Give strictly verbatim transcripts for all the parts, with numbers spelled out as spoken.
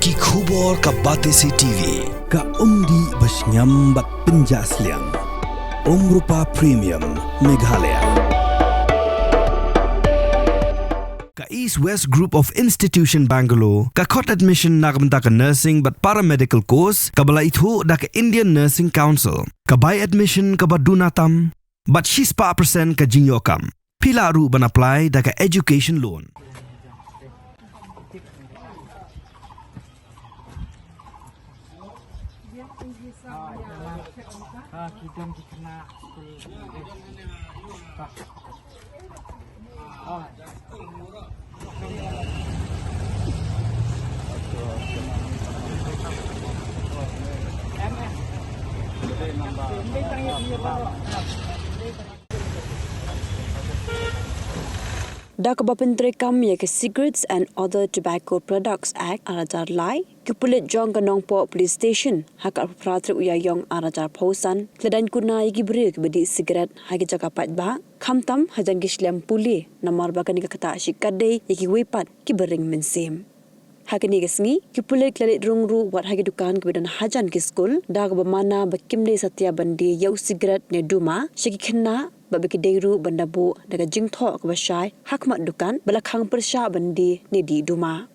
Ki khubor ka Batesi T V, ka umdih ba shngiam bad pynjah sliang. Umrupa Premium, Meghalaya. Ka East West Group of Institution Bangalore, ka khot admission na ka bynta ka nursing bad paramedical course, kaba la ithuh da ka Indian Nursing Council, ka bai admission kaba duna tam, bad shispah percent ka jingïoh kam. Phi lah ruh ban apply da ka education loan. Da kaba pyntreikam ïa ka Cigarettes and Other Tobacco Products Act ar hajar lai, ki pulit jong ka Nongpoh Police Station, ha ka arphew phra tarik u Ïaïong ar hajar arphew san, ki la daiñ kuna ïa ki briew kiba dih sigaret ha ki jaka paidbah, khamtam hajan ki shlem pule, namar ba kane ka ktah shikatdei ïa kiwei pat kiba ring mynsiem. Ha kane ka sngi, ki pulit ki la leit rung ruh wat ha ki dukan kiba don hajan ki skul, da kaba mana ba kim dei satia ban die ïa u sigaret ne duma sha ki khynnah, bad ba ki dei ruh ban da buh da ka jingthoh kaba shai ha khmat dukan, ba la khang pyrshah ban die ne dih duma.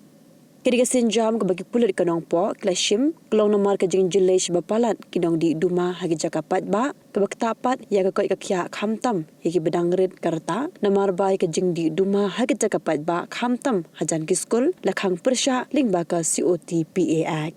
Kane ka sienjam kaba ki pulit ka Nongpoh ki la shim, ka long namar ka jingjyllei shibun palat ki nongdih duma ha ki jaka paidbah, kaba ktah pat ïa ka koit ka khiah khamtam ïa kiba dang rit ka rta, namar ba ïa ka jingdih duma ha ki jaka paidbah khamtam hajan ki skul la khang pyrshah lyngba ka C O T P A Act.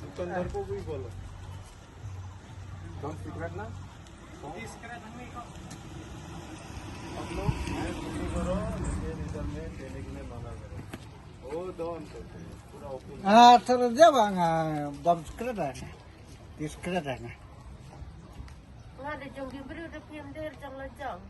दुकानदार को भी बोलो। कौन सिगरेट ना? आप लोग ये शुरू करो, लेकिन इधर में देने के लिए मना करो। वो दो अंकल थे, पूरा ओपन। Ah, terus dia bang, ah, bom sekret dah. Di sekret dah. Wah, ada jong di beri udah piem der jong lajang.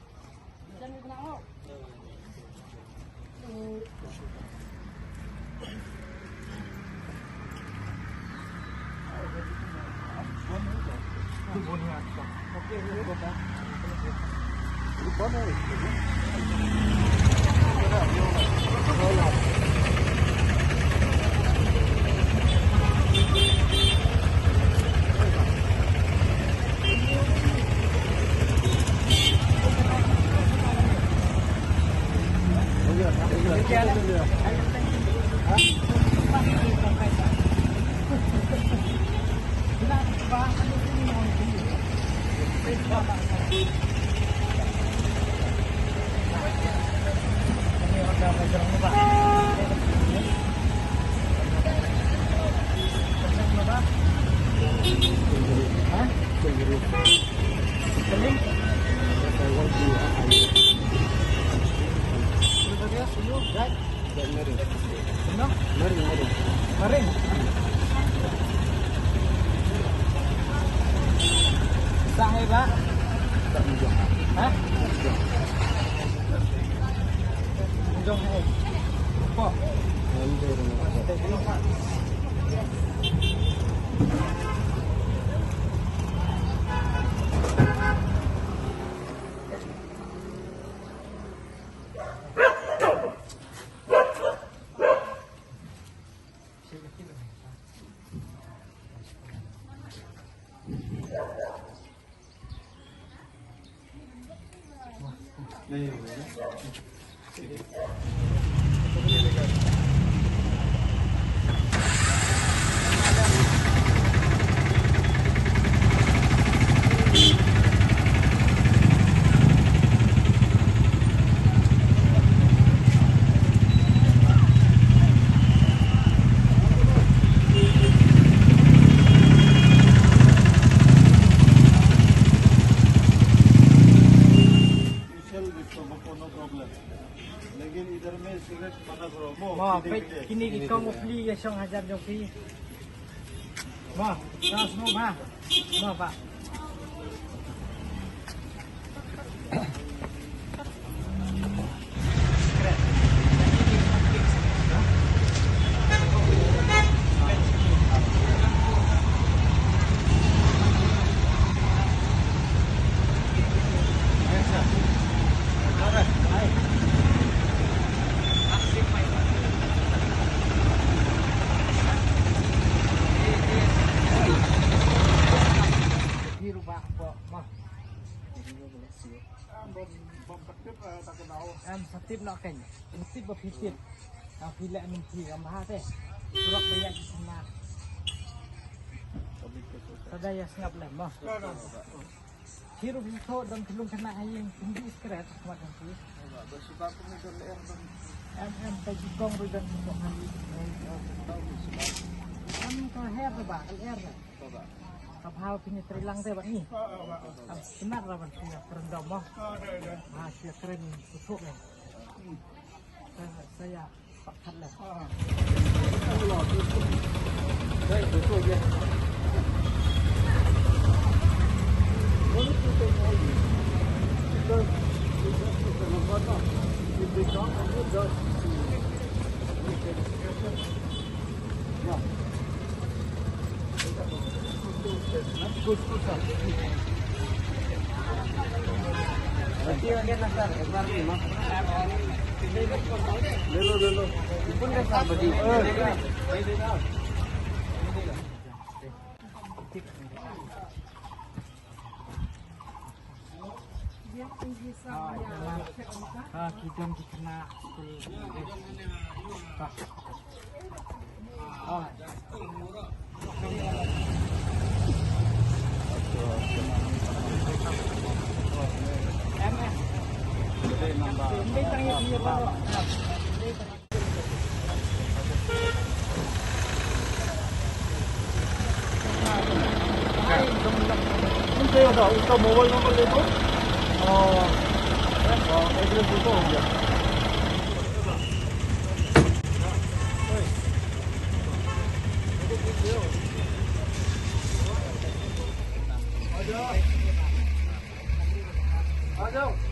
Sah, eh, Bah? Ha? Jong, eh. Kok? Social with tobacco, no problem. लेकिन इधर में सिगरेट मना करो। Mo, peit kine ki kong u pli ïa shong hajar jong phi. Mo, tos mo ba. Mo ba. Em sa tip noh kein. Em tip ba phi tip. Ka phi leh mynta ka bha te. Surok ba ïa ki sna. Sa da ïa sngap lem mo. Phi ruh phi thoh don ki lung khynnah ha ïing phi di skret khmat kan phi. Em em ka jingkong ruh don ki kong ha ïing. Em ka her ba ka her. Ka bha phi ni tri lang te ba ni. Am smat ra ban phi kren dom mo. Ha phi kren suk suk eh. Sa sa ïa. Ha, ki don ki khynnah skul. Ha. उनका, उनका मोबाइल नंबर ले दो। और, और एड्रेस दे दो, हो गया। आ जाओ। आ जाओ।